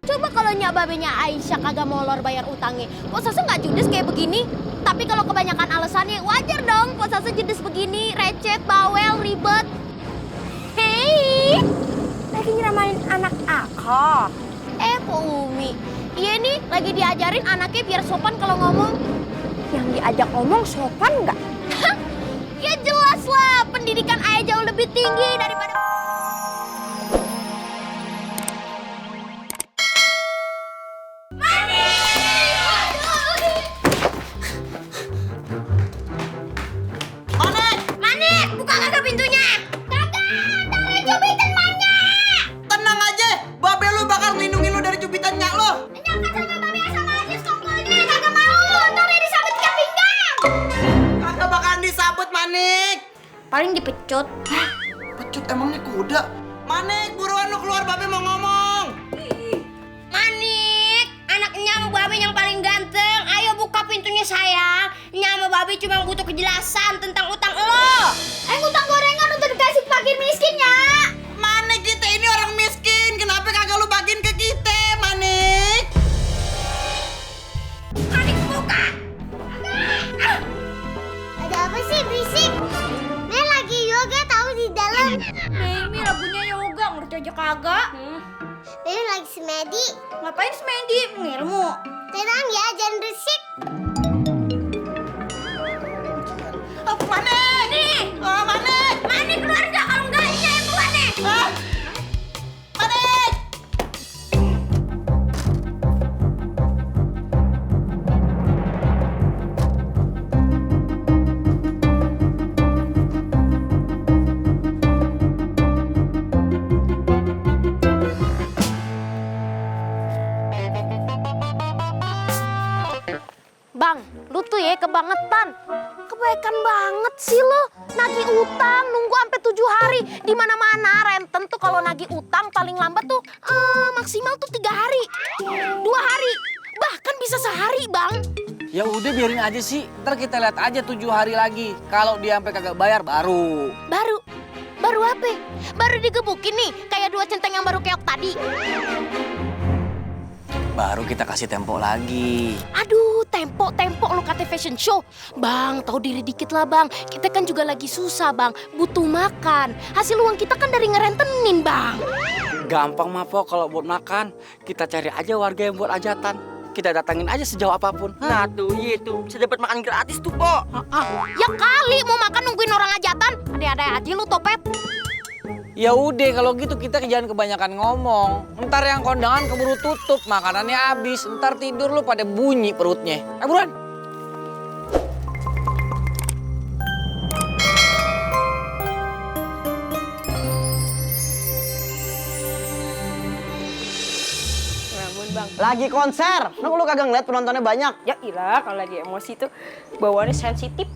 Coba kalau nyak babenya Aisyah kagak molor bayar utangnya, kok Sasa nggak judes kayak begini? Tapi kalau kebanyakan alasannya wajar dong, kok Sasa judes begini, receh, bawel, ribet. Hei, Lagi nyeramain anak aku. Po Umi, iya nih lagi diajarin anaknya biar sopan kalau ngomong. Yang diajak ngomong sopan nggak? Ya jelas lah, pendidikan ayah jauh lebih tinggi daripada... Manik, buka kagak pintunya. Kagak, dari jubitan banyak. Tenang aja, babe lu bakal ngelindungin lu dari jubitan nyak lo. Nyangkat sama babe sama aja skongkolnya, kagak mau. Ntar dia disabet ikat pinggang. Kagak bakalan disabut, Manik. Paling dipecut. Pecut emangnya kuda. Manik, buruan lu keluar, babe mau ngomong. Manik, anaknya sama babe yang paling ganteng. Ayo buka pintunya sayang. Nya sama babe cuma butuh kejelasan tentang utang lo. Utang gorengan untuk dikasih ke fakir miskin ya. Manik, kita ini orang miskin. Kenapa kagak lu bagiin ke kita, Manik? Manik buka. Ada apa sih berisik? Nih lagi yoga tahu di dalam. Ini lagunya yoga, ngerti aja kagak. Nih lagi semedi. Ngapain semedi? Ngilmu. Tenang ya, jangan berisik. Manik! Nih, Oh, Manik! Manik keluar nggak? Kalau nggak ini saya keluar nih. Ah! Manik! Bang, lu tuh ya kebangetan. Kebaikan banget sih lo. Nagih utang nunggu sampai 7 hari. Di mana-mana renten tuh kalau nagih utang paling lambat tuh maksimal tuh 3 hari. 2 hari. Bahkan bisa sehari, Bang. Ya udah biarin aja sih, ntar kita lihat aja 7 hari lagi. Kalau dia sampai kagak bayar baru. Baru apa? Baru digebukin nih, kayak 2 centeng yang baru keok tadi. Baru kita kasih tempo lagi. Aduh, tempo lu kata fashion show. Bang, tahu diri dikit lah bang. Kita kan juga lagi susah bang, butuh makan. Hasil uang kita kan dari ngerentenin bang. Gampang mah Po kalau buat makan. Kita cari aja warga yang buat ajatan. Kita datangin aja sejauh apapun. Nah tuh, iya tuh. Bisa dapat makan gratis tuh, Po. Ya kali mau makan nungguin orang ajatan. Ada-ada aja lu topet. Ya udah kalau gitu kita jangan kebanyakan ngomong. Ntar yang kondangan keburu tutup, makanannya habis. Ntar tidur lu pada bunyi perutnya. Buruan. Bang. Lagi konser. Lu kagak ngeliat penontonnya banyak. Ya ilah, kalau lagi emosi tuh bawaannya sensitif.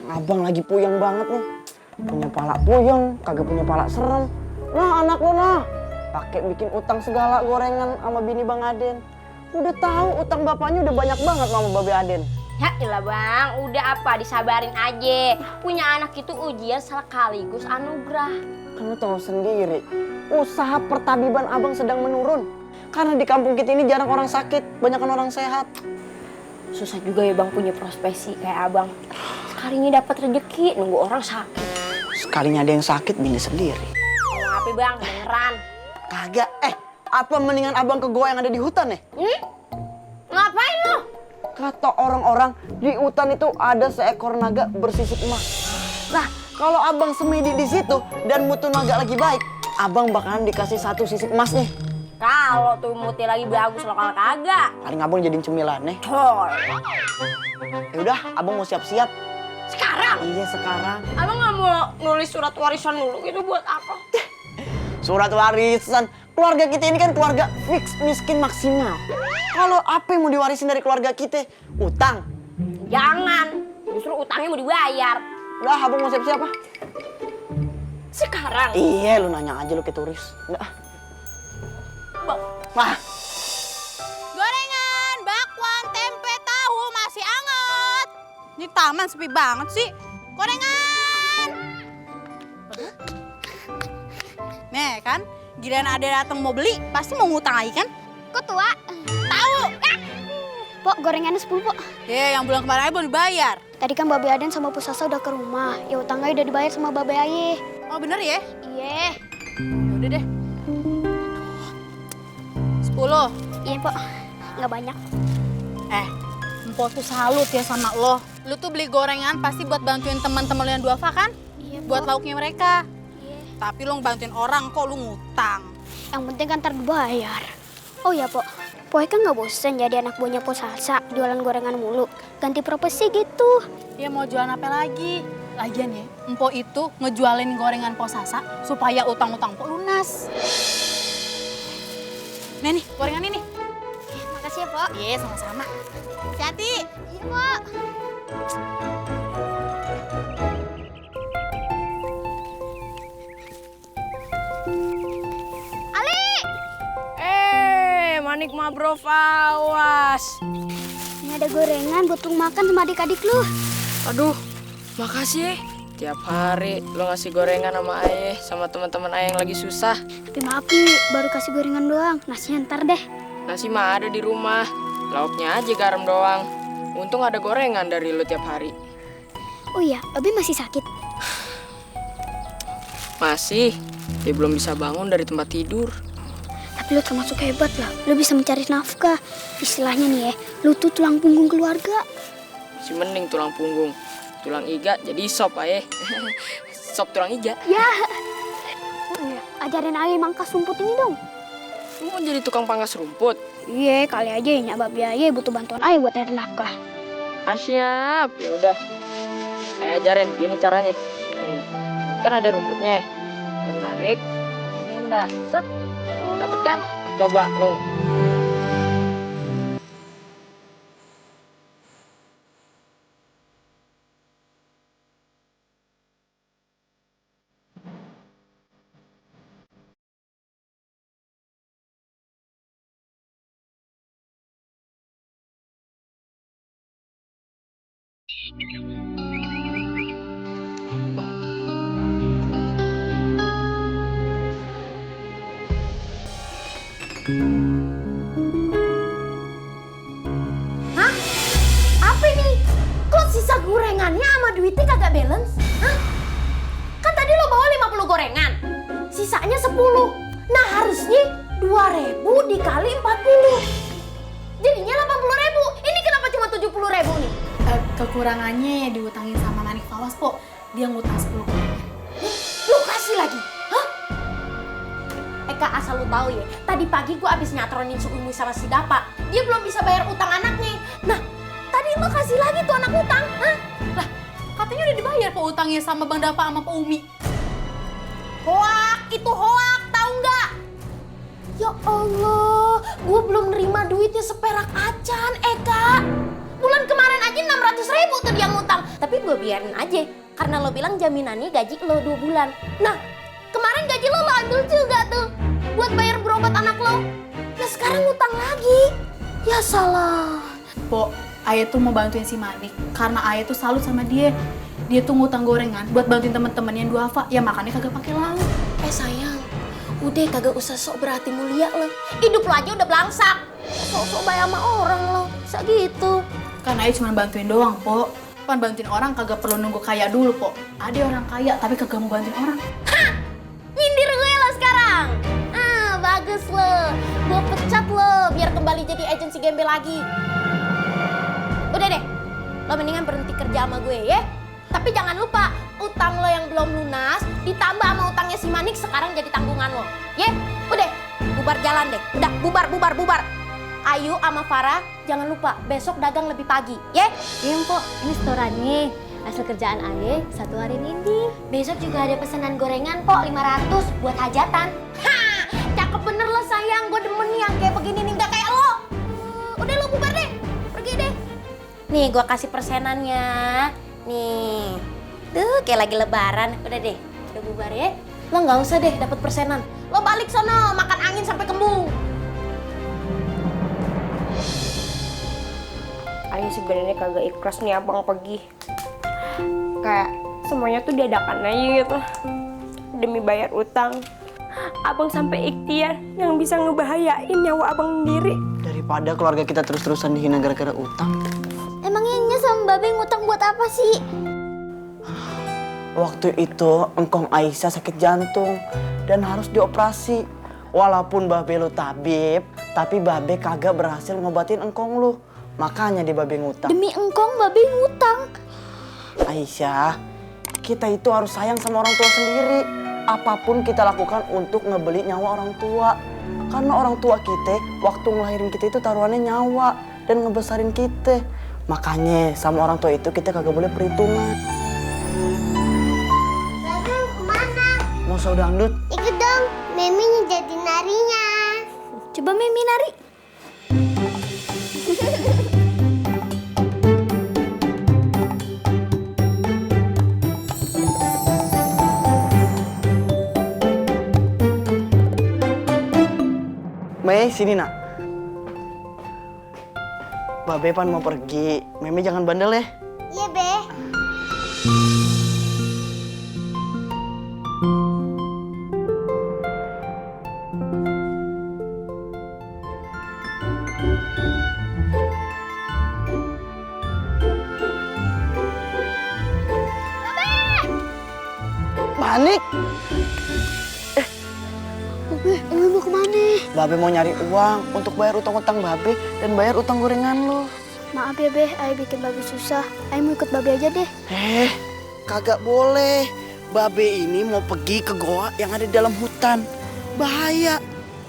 Abang lagi puyeng banget nih. Punya pala puyeng, kagak punya pala serem. Nah anak lo nah, pakai bikin utang segala gorengan sama bini Bang Aden. Udah tahu utang bapaknya udah banyak banget sama Babe Aden. Ya ilah bang, udah apa disabarin aja. Punya anak itu ujian sekaligus anugerah. Kan lo tahu sendiri, usaha pertabiban abang sedang menurun. Karena di kampung kita ini jarang orang sakit, banyakan orang sehat. Susah juga ya bang punya profesi kayak abang. Sekalinya dapat rezeki, nunggu orang sakit. Sekalinya ada yang sakit, bini sendiri. Ngomong apa bang, beneran. Kagak, apa mendingan abang ke goa yang ada di hutan ya? Ngapain lu? Kata orang-orang, di hutan itu ada seekor naga bersisik emas. Nah, kalau abang semedi di situ dan mutu naga lagi baik, abang bakalan dikasih 1 sisik emas nih. Kalau tuh muti lagi bagus lo kalau kagak. Paling abang jadiin cemilan nih. Coy. Ya udah, abang mau siap-siap. Sekarang? Iya, sekarang. Abang nggak mau nulis surat warisan dulu gitu buat apa? Surat warisan. Keluarga kita ini kan keluarga fix miskin maksimal. Kalau apa yang mau diwarisin dari keluarga kita? Utang. Jangan. Justru utangnya mau dibayar. Udah, abang mau siap-siap ah. Sekarang? Iya, lu nanya aja lu ke turis. Udah. Wah. Gorengan, bakwan, tempe, tahu masih anget. Ini taman sepi banget sih. Gorengan. Nih kan, giliran ada datang mau beli, pasti mau ngutang lagi kan? kok tua? Tahu. Pok, gorengannya 10, Pok. Yang bulan kemarin aja belum dibayar. Tadi kan Babe Aden sama Pusasa udah ke rumah. Ya utangnya udah dibayar sama Babe Aye. Oh bener ya? Iya. Udah deh. 10. Iya, Pok. Nggak banyak. Empok tuh salut ya sama lo. Lu tuh beli gorengan pasti buat bantuin teman-teman lu yang duafa kan? Iya, Buat lauknya mereka. Iya. Tapi lu bantuin orang kok lu ngutang. Yang penting kan ntar dibayar. Oh ya, Pok. Pok kan nggak bosen jadi anak buahnya Pok Salsa, jualan gorengan mulu. Ganti profesi gitu. Ya mau jualan apa lagi? Lagian ya, Empok itu ngejualin gorengan Pok Sasa supaya utang-utang Pok lunas. Nih, gorengan ini. Makasih ya, Pok. Iya, sama-sama. Hati-hati. Iya, Pok. Manik mah bro, awas. Ini ada gorengan buat lu makan sama adik-adik lu. Aduh, makasih ya. Tiap hari lo ngasih gorengan sama ayah, sama teman-teman ayah yang lagi susah. Tapi maaf nih, baru kasih gorengan doang. Nasinya ntar deh. Nasi mah ada di rumah, lauknya aja garam doang. Untung ada gorengan dari lo tiap hari. Oh iya, Abi masih sakit. Masih, dia belum bisa bangun dari tempat tidur. Tapi lu termasuk hebat lah. Lu bisa mencari nafkah. Istilahnya nih ya, lu tuh tulang punggung keluarga. Si mending tulang punggung. Tulang iga jadi sop ayah. Sop tulang iga. Ya. Oh iya, ajarin Ayah mangkas rumput ini dong. Lu mau jadi tukang pangkas rumput? Iya, kali aja ya nyabab Ayah butuh bantuan Ayah buat cari nafkah. Siap, ya udah. Ayah ajarin gini caranya. Nih, kan ada rumputnya. Tarik. Udah, set. Dapet kan? Coba lo. Hah? Apa ini? Kok sisa gorengannya sama duitnya kagak balance? Hah? Kan tadi lo bawa 50 gorengan, sisanya 10. Nah harusnya 2.000 dikali 40. Jadinya 80.000. Ini kenapa cuma 70.000 nih? Kekurangannya diutangin sama Manik Fawas, Pok. Dia ngutang 10 gorengan. Lu kasih lagi? Hah? Eka, asal lu tahu ya, tadi pagi gua abis nyatronin si Umi sama si Dapa. Dia belum bisa bayar utang anaknya. Nah, tadi lu kasih lagi tuh anak utang. Hah? Lah, katanya udah dibayar Pok utangnya sama Bang Dapa sama Pak Umi. Hoak, itu hoak, tahu nggak? Ya Allah, gua belum nerima duitnya seperak acan, Eka. Bulan kemarin aja 600.000 tuh dia ngutang. Tapi gua biarin aja, karena lo bilang jaminannya gaji lo 2 bulan. Nah, kemarin gaji lo ambil juga tuh buat bayar berobat anak lo. Nah sekarang ngutang lagi. Ya salah. Pok, Ayah tuh mau bantuin si Manik karena Ayah tuh salut sama dia. Dia tuh ngutang gorengan buat bantuin temen-temen yang duafa, ya makannya kagak pakai lauk. Sayang, udah kagak usah sok berhati mulia lo. Hidup lo aja udah belangsak. Sok-sok bayar sama orang lo, bisa gitu. Kan Ayah cuma bantuin doang, Pok. Pan bantuin orang kagak perlu nunggu kaya dulu, Pok. Ada orang kaya tapi kagak mau bantuin orang. Hah, nyindir gue lo sekarang. Bagus lo, gue pecat lo biar kembali jadi agensi gembel lagi. Udah deh, lo mendingan berhenti kerja sama gue ya. Tapi jangan lupa, utang lo yang belum lunas ditambah sama utangnya si Manik sekarang jadi tanggungan lo. Ya, udah, bubar jalan deh. Udah, bubar. Ayu sama Farah, jangan lupa besok dagang lebih pagi, ya? Iya, Mpok. Ini setorannya. Hasil kerjaan Aye 1 hari ini. Besok juga ada pesanan gorengan kok 500 buat hajatan. Ha, cakep bener lo sayang, gue demen nih yang kayak begini nih, gak kayak lo. Udah lo bubar deh, pergi deh. Nih gue kasih persenannya. Nih, tuh kayak lagi lebaran. Udah deh, udah bubar ya. Lo nggak usah deh dapat persenan. Lo balik sono makan angin sampai kembung. Aye sebenarnya kagak ikhlas nih abang pergi. Kayak semuanya tuh diadakan aja gitu demi bayar utang. abang sampai ikhtiar yang bisa ngebahayain nyawa abang sendiri. Daripada keluarga kita terus-terusan dihina gara-gara utang. Emangnya Nya sama Babe ngutang buat apa sih? Waktu itu engkong Aisyah sakit jantung dan harus dioperasi. Walaupun Babe lu tabib, tapi Babe kagak berhasil ngobatin engkong lu. Makanya dia Babe ngutang. Demi engkong Babe ngutang. Aisyah, kita itu harus sayang sama orang tua sendiri. Apapun kita lakukan untuk ngebeli nyawa orang tua. Karena orang tua kita, waktu ngelahirin kita itu taruhannya nyawa dan ngebesarin kita. Makanya sama orang tua itu kita kagak boleh perhitungan. Babe kemana? Mau saudara dangdut? Ikut dong, Mimi jadi narinya. Coba Mimi nari. Mei, sini nak. Babe pan mau pergi. Meme jangan bandel ya. Iya, Be. Manik, Babe mau kemana? Babe mau nyari uang untuk bayar utang-utang Babe dan bayar utang gorengan lo. Maaf ya Be, Ayah bikin Babe susah. Ayah mau ikut Babe aja deh. Kagak boleh. Babe ini mau pergi ke goa yang ada di dalam hutan. Bahaya.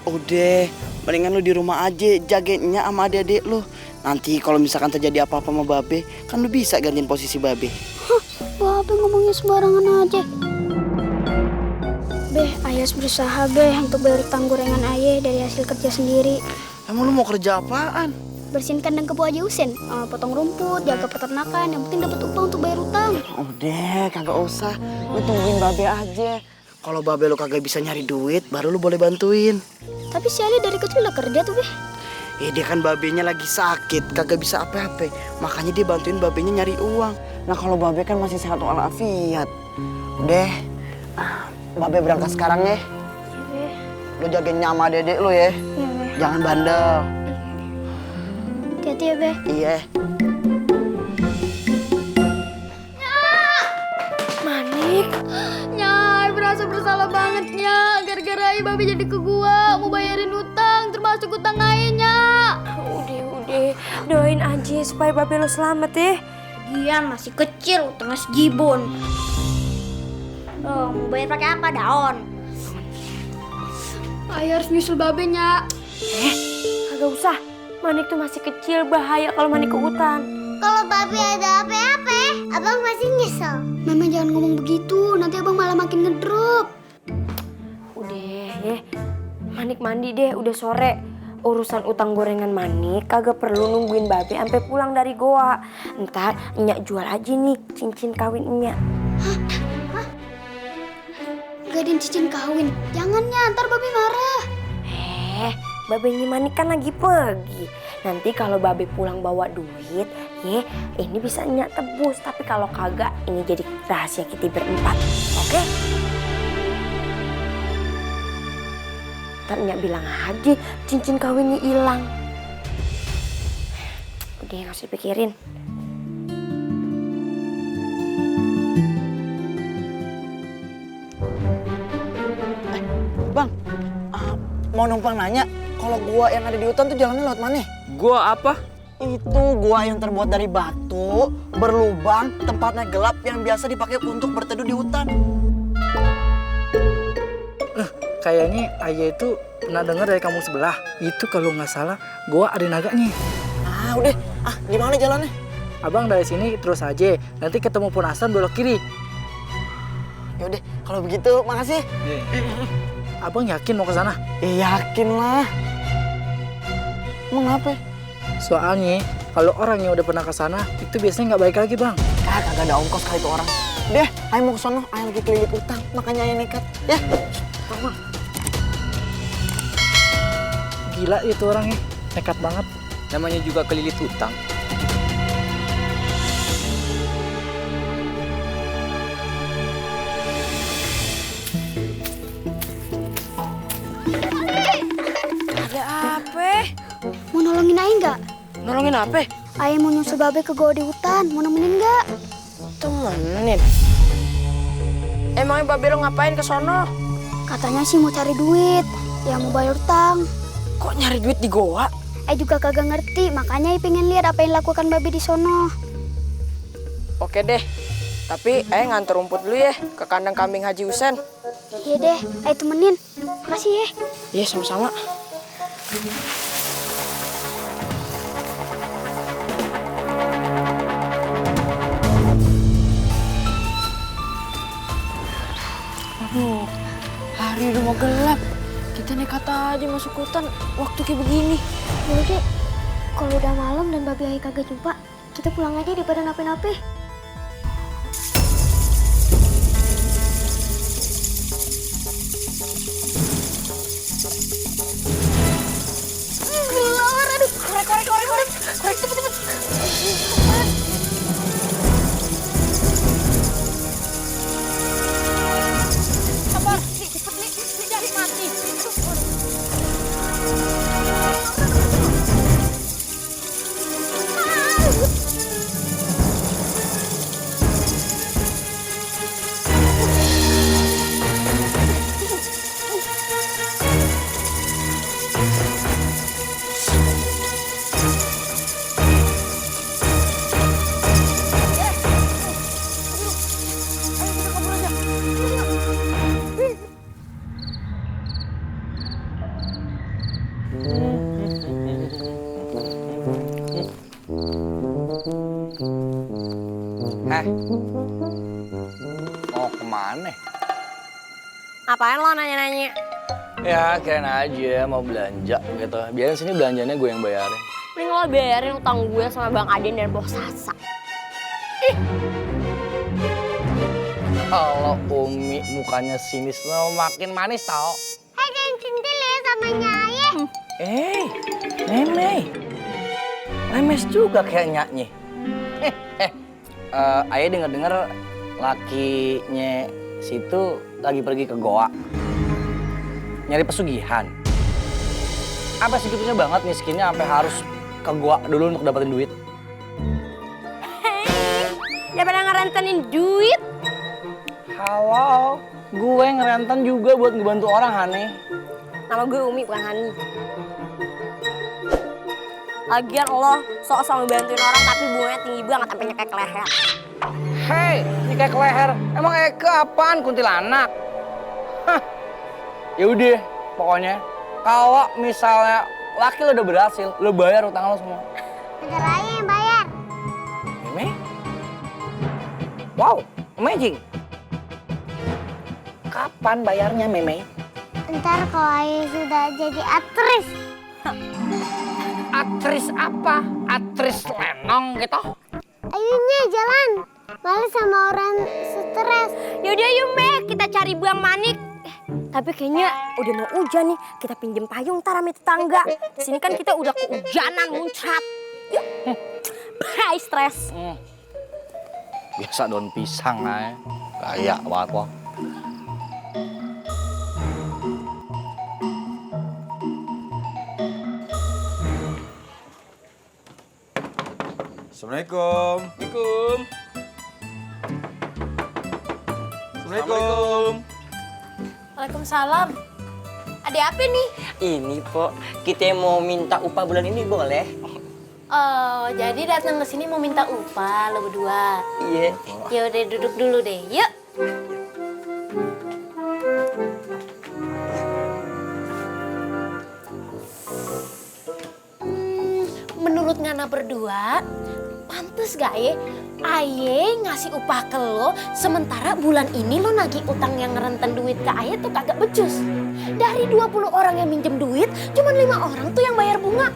Udah, mendingan lu di rumah aja jagainnya sama adik-adik lu. Nanti kalau misalkan terjadi apa-apa sama Babe, kan lu bisa gantiin posisi Babe. Babe ngomongnya sembarangan aja. Be, Ayah harus berusaha Be untuk bayar utang gorengan Ayah dari hasil kerja sendiri. Emang lu mau kerja apaan? Bersihin kandang kebo aja Usen, potong rumput, jaga peternakan, yang penting dapat upah untuk bayar utang. Udah, kagak usah. Lu tungguin Babe aja. Kalau Babe lu kagak bisa nyari duit, baru lu boleh bantuin. Tapi si Ali dari kecil udah kerja tuh Be. Dia kan babenya lagi sakit, kagak bisa apa-apa. Makanya dia bantuin babenya nyari uang. Nah kalau Babe kan masih sehat walafiat. Udah, Babe berangkat sekarang ya. Lu jagain nyama dedek lu ya. Iya Be. Jangan bandel. Hati-hati ya Be. Iya. Manik, Nyai berasa bersalah banget Nya. Gara-gara Ayah Babe jadi ke gua mau bayarin utang, termasuk utang Ayahnya. udah, doain aja supaya Babe lo selamat ya. Dia masih kecil, utangnya segibon. Oh, mau bayar pakai apa? Daun. Ayah harus nyusul Babe Nya. Kagak usah, Manik tuh masih kecil, bahaya kalau Manik ke hutan. Kalau Babe ada apa-apa, abang pasti nyesel. Mama jangan ngomong begitu, nanti abang malah makin ngedrop. Udah ya, Manik mandi deh, udah sore. Urusan utang gorengan Manik kagak perlu nungguin Babe sampai pulang dari goa. Ntar Nyak jual aja nih cincin kawin Nyak. Gadain cincin kawin. Jangannya, ntar Babe marah. Babenya Manik kan lagi pergi. Nanti kalau Babe pulang bawa duit, ya ini bisa Nyak tebus. Tapi kalau kagak, ini jadi rahasia kita berempat. Oke? Ntar Nyak bilang aja cincin kawinnya hilang. Udah nggak usah dipikirin. Bang, mau numpang nanya, kalau gua yang ada di hutan tuh jalannya lewat mana? Gua apa? Itu gua yang terbuat dari batu, berlubang, tempatnya gelap yang biasa dipakai untuk berteduh di hutan. Kayaknya Ayah itu pernah dengar dari kampung sebelah. Itu kalau nggak salah, gua ada naganya. Udah, gimana jalannya? Abang dari sini terus aja. Nanti ketemu Punasan belok kiri. Yaudah, kalau begitu makasih. Abang yakin mau ke sana? Yakin lah. Mau ngapa? Soalnya kalau orang yang udah pernah ke sana itu biasanya nggak baik lagi, Bang. Kagak ada ongkos kali itu orang. Deh, ayo mau ke sono, ayo lagi kelilit utang, makanya ayo nekat. Ya. Gila itu orangnya, nekat banget. Namanya juga kelilit utang. nolongin Ayah nggak? Nolongin apa? Ayah mau nyusul babe ke goa di hutan, mau nemenin nggak? Temenin. Emangnya babe lo ngapain ke sono? Katanya sih mau cari duit, ya mau bayar utang. Kok nyari duit di goa? Juga kagak ngerti, makanya Ayah pengen lihat apa yang dilakukan babe di sono. Oke deh. Tapi nganter rumput dulu ya ke kandang kambing Haji Husen. Iya deh, Ayah temenin. Makasih ya. Iya, sama-sama. Aduh, hari udah mau gelap. Kita nekat aja masuk hutan waktu kayak begini. Yaudah deh, kalau udah malam dan babe Ayah kagak jumpa, kita pulang aja daripada nape-nape. Mau kemana? Ngapain lo nanya-nanya? Ya kirain aja mau belanja gitu. Biarin sini belanjanya gue yang bayarin. Mending lo bayarin utang gue sama Bang Aden dan Bos Sasa. Kalau Umi mukanya sinis lo makin manis tau. Hai, jangan centil ya sama Ayah. Nenek. Lemes juga kayak nyaknya. Ayah denger-denger lakinya situ lagi pergi ke goa. Nyari pesugihan. Apa segitunya banget miskinnya sampai harus ke goa dulu untuk dapetin duit? Daripada ngerentenin duit. Halo, gue ngerenten juga buat ngebantu orang, Hane. Nama gue Umi, bukan Hani. Lagian lo sok-sok ngebantuin orang tapi bunganya tinggi banget sampai nyekek ke leher. Hei, ini kayak ke leher. Emang Eke apaan? Kuntilanak? Hah. Ya udah, pokoknya kalau misalnya laki lo udah berhasil, lo bayar utang lo semua. Bentar lagi yang bayar. Meme? Wow, amazing. Kapan bayarnya, Meme? Ntar kalau Ayah sudah jadi aktris. Aktris apa? Aktris lenong gitu? Ayunya jalan. Males sama orang stres. Yaudah yuk Mek, kita cari Bang Manik. Tapi kayaknya udah mau hujan nih, kita pinjem payung ntar sama tetangga. Di sini kan kita udah kehujanan muncrat. Yuk, bye stres. Biasa daun pisang aja. Gaya banget loh. Assalamualaikum. Assalamualaikum. Waalaikumsalam. Ada apa nih? Ini, Pok. Kita mau minta upah bulan ini boleh? Oh, jadi datang ke sini mau minta upah lo berdua. Iya. Ya udah duduk dulu deh, yuk. Menurut Ngana berdua, pantes gak ya Aye ngasih upah ke lo, sementara bulan ini lo nagih utang yang ngerenten duit ke Aye tuh kagak becus. Dari 20 orang yang minjem duit, cuma 5 orang tuh yang bayar bunga.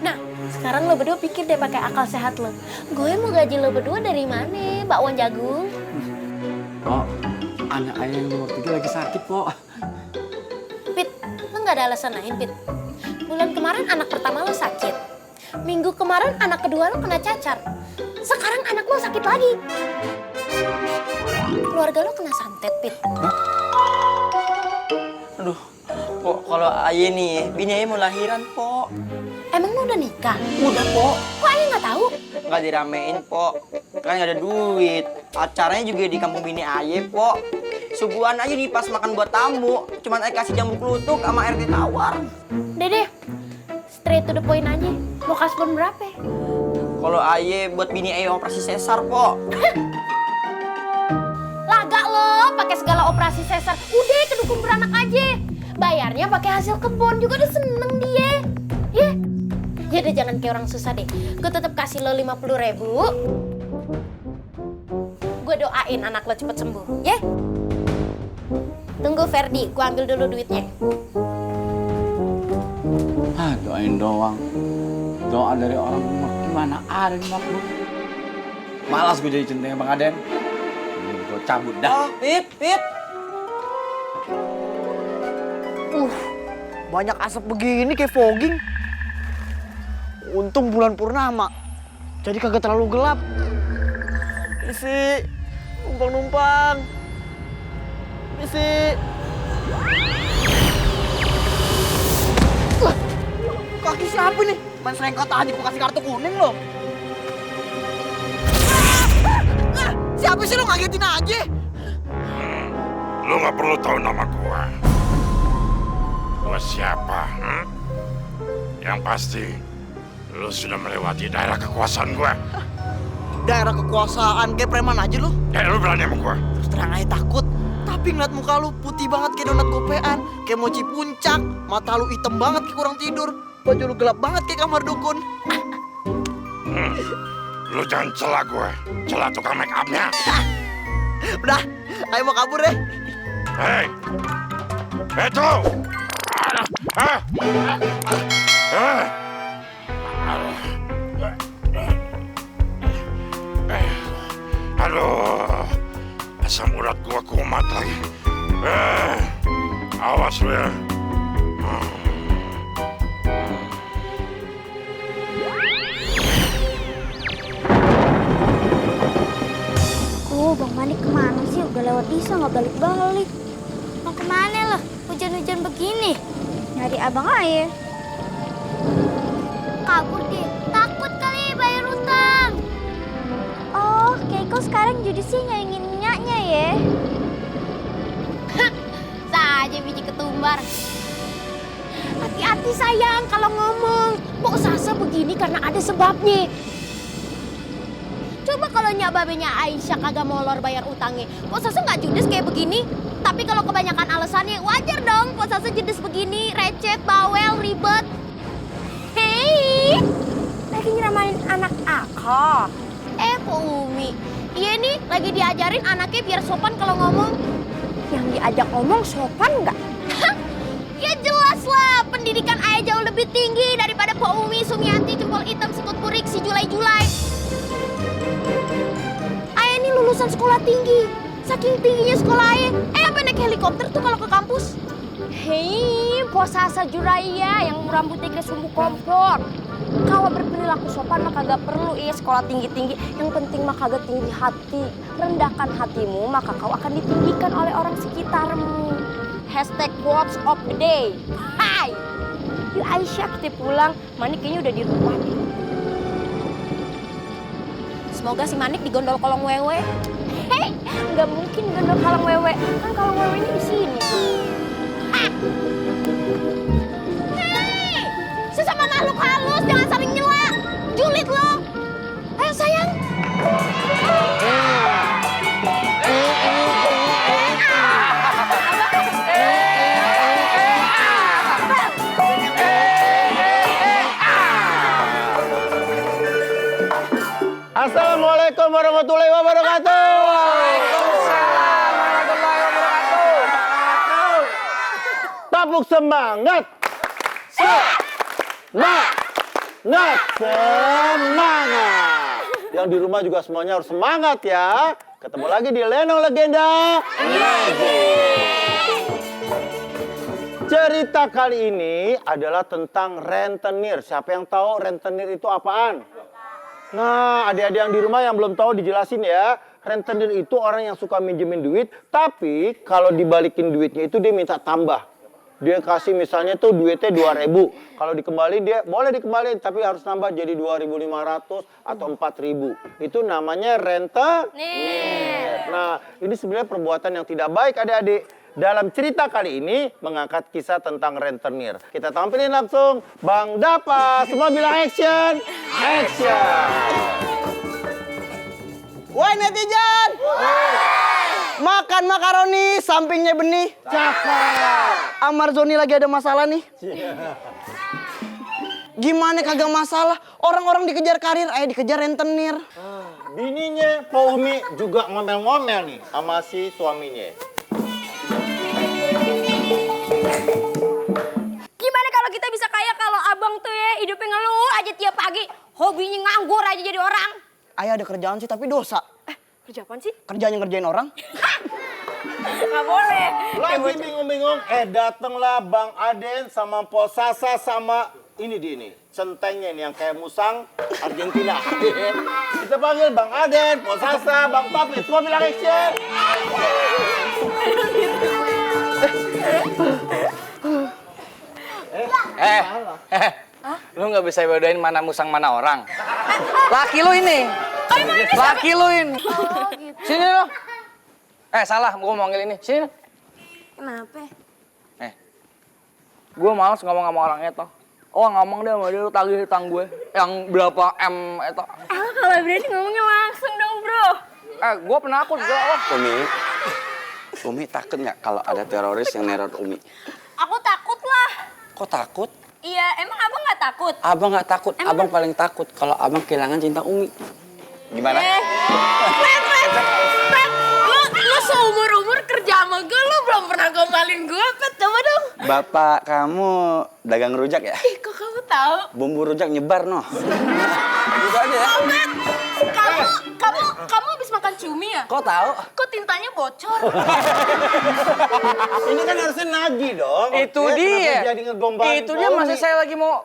Nah, sekarang lo berdua pikir deh pakai akal sehat lo. Gue mau gaji lo berdua dari mana, bakwan jagung? Oh, anak ayah yang nomor 3 lagi sakit, Pok. Pit, lo gak ada alasan lain, Pit? Bulan kemarin anak pertama lo sakit. Minggu kemarin anak kedua lo kena cacar. Sekarang anak lo sakit lagi. Keluarga lo kena santet, Pit. Aduh, Pok, kalau ayah nih, bini ayah mau lahiran, Pok. Emang lo udah udah nikah? Udah, Po. Kok Ayah nggak tahu? Nggak diramein, Po. Kan nggak ada duit. Acaranya juga di kampung bini Aye, Po. Suguhan aja nih pas makan buat tamu. Cuman Aye kasih jambu klutuk sama air teh tawar. Dede, straight to the point aja. Mau kasbon berapa? Kalau Aye buat bini Aye operasi sesar, Po. Laga lo, pakai segala operasi sesar. Udah ke dukun beranak aja. Bayarnya pakai hasil kebun juga udah seneng dia. Ya. Ya udah jangan kayak orang susah deh. Gue tetap kasih lo 50.000. Gue doain anak lo cepet sembuh, ya. Tunggu Ferdi, gue ambil dulu duitnya. Ah, doain doang. Doa dari orang rumah gimana ada di makhluk. Malas gue jadi centengnya Bang Aden. Ini gue cabut dah. Oh, Pip. Banyak asap begini kayak fogging. Untung bulan purnama. Jadi kagak terlalu gelap. Isi, numpang. Isi. Kaki siapa nih? Main serengkat aja, gua kasih kartu kuning loh. Siapa sih lo ngagetin aja? Lu nggak perlu tahu nama gua. Gua siapa? Yang pasti, lu sudah melewati daerah kekuasaan gua. Daerah kekuasaan kayak preman aja lu. Lu berani sama gua? Terus terang aja takut. Tapi ngeliat muka lu putih banget kayak donat gopean. Kayak mochi puncak. Mata lu hitam banget kayak kurang tidur. Baju lu gelap banget kayak kamar dukun. Lu jangan celah gua. Celah tukang make upnya. Udah, ayo mau kabur deh. Hei! Beto! Aduh, asam urat gua kumat lagi. Awas lu ya. Oh, Bang Manik kemana sih? Udah lewat Isa nggak balik-balik. Mau kemana lo? Hujan-hujan begini. Nyari abang Aye. Kabur deh. Takut kali bayar utang. Oh, Keiko sekarang judisi nyaingin nyaknya ya. Saja biji ketumbar. Hati-hati sayang kalau ngomong. Pok Sasa begini karena ada sebabnya. Coba kalau nyak babenya Aisyah kagak molor bayar utangnya. Pok Sasa nggak judes kayak begini. Tapi kalau kebanyakan alasannya wajar dong. Pok Sasa judes begini, receh, bawel, ribet. Hei, Lagi nyeramain anak aku. Pok Umi. Iya nih, lagi diajarin anaknya biar sopan kalau ngomong. Yang diajak ngomong sopan nggak? Ya jelas lah, pendidikan Ayah jauh lebih tinggi daripada Pok Umi, Sumiati, Jempol Hitam, Sekut Purik, si Julai-Julai. Ayah ini lulusan sekolah tinggi. Saking tingginya sekolah Ayah, sampai naik helikopter tuh kalau ke kampus. Hei, Pok Sasa Juraya yang rambutnya kayak sumbu kompor. Kalau berperilaku sopan mah kagak perlu sekolah tinggi-tinggi. Yang penting mah kagak tinggi hati. Rendahkan hatimu maka kau akan ditinggikan oleh orang sekitarmu. Hashtag quotes of the day. Hai. Yuk Aisyah kita pulang. Manik kayaknya udah di rumah nih. Semoga si Manik digondol kolong wewe. Hei, nggak mungkin gondol kalung wewe. Kan kalung wewenya di sini. Hei, sesama makhluk halus jangan saling nyela. Julid lo. Ayo sayang. Assalamualaikum warahmatullahi wabarakatuh. Waalaikumsalam warahmatullahi wabarakatuh. Tabuk semangat. Semangat. Yang di rumah juga semuanya harus semangat ya. Ketemu lagi di Lenong Legenda. Cerita kali ini adalah tentang rentenir. Siapa yang tahu rentenir itu apaan? Nah, adik-adik yang di rumah yang belum tahu dijelasin ya. Rentenir itu orang yang suka minjemin duit, tapi kalau dibalikin duitnya itu dia minta tambah. dia kasih misalnya tuh duitnya 2.000. Kalau dikembali dia boleh dikembaliin tapi harus nambah jadi 2.500 atau 4.000. Itu namanya rentenir. Nah, ini sebenarnya perbuatan yang tidak baik adik-adik. Dalam cerita kali ini mengangkat kisah tentang rentenir. Kita tampilin langsung Bang Dapa. Semua bilang action. Action. Woi netizen! Makan makaroni, sampingnya benih. Cakep. Amar Zoni lagi ada masalah nih. Gimana kagak masalah? Orang-orang dikejar karir, dikejar rentenir. Bininya Pak Umi juga ngomel-ngomel nih sama si suaminya. Gimana kalau kita bisa kaya kalau abang tuh ya hidupnya ngeluh aja tiap pagi, hobinya nganggur aja jadi orang. Ayah ada kerjaan sih tapi dosa. Kerja apaan sih? Kerjanya ngerjain orang. Nggak boleh. Lagi bingung-bingung, datenglah Bang Aden sama Po Sasa sama ini dia nih, centengnya nih yang kayak musang Argentina. Kita panggil Bang Aden, Po Sasa, Bang Papi, semua bilang action. Lu nggak bisa bedain mana musang mana orang. Laki lu ini. Laki lu ini. Sini lu. Salah, gua mau manggil ini. Sini. Kenapa? Gua males ngomong sama orangnya toh. Oh, ngomong deh sama dia, lu tagih hutang gue. Yang berapa M itu. Kalau berani ngomongnya langsung dong, bro. Gua penakut gua. Umi takut nggak kalau ada teroris yang neror Umi? Aku takut lah. Kok takut? Iya, emang abang nggak takut? Abang nggak takut, abang paling takut kalau abang kehilangan cinta Umi. Gimana? Lu seumur-umur kerja sama gue, lu belum pernah gombalin gue, Pet. Coba dong. Bapak kamu dagang rujak ya? Ih, kok kamu tahu? Bumbu rujak nyebar noh. Gitu aja ya. Kamu habis makan cumi ya? Kok tahu? Kok tintanya bocor? Ini kan harusnya nagih dong. Itu Oke, dia. kenapa jadi ngegombalin Itu Pak dia Umi? masa saya lagi mau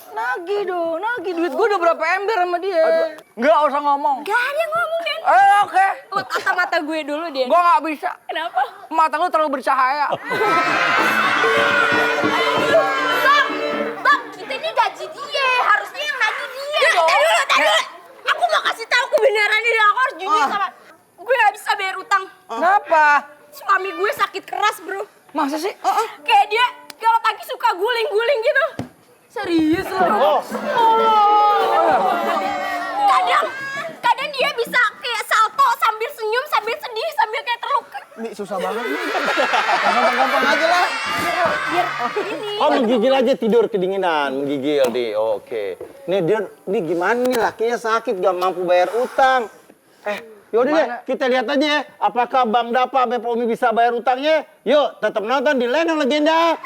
nagih dong, nagih duit gue udah berapa ember sama dia. Nggak usah ngomong. Gak ada yang ngomong, Den. Oke. Lihat kata-mata gue dulu, Den. Gue nggak bisa. Kenapa? Mata lu terlalu bercahaya. Bang, kita ini gaji dia. Harusnya yang nagih dia dong. Tadi dulu. Aku mau kasih tahu kebenaran ini. Aku harus jujur sama... Gue gak bisa bayar utang. Kenapa? Suami gue sakit keras, bro. Masa sih? Kayak dia kalau pagi suka guling-guling gitu. Serius loh. Kadang dia bisa kayak salto sambil senyum, sambil sedih, sambil kayak terluka. Nih susah banget nih. Gampang-gampang aja lah. Biar ini. Oh, menggigil aja tidur kedinginan, menggigil di. Oke. Nih dia gimana nih lakinya sakit gak mampu bayar utang. Yaudah deh, kita lihat aja ya, apakah Bang Dapa sampai Pak Umi bisa bayar utangnya. Yuk, tetap nonton di Lenong Legenda.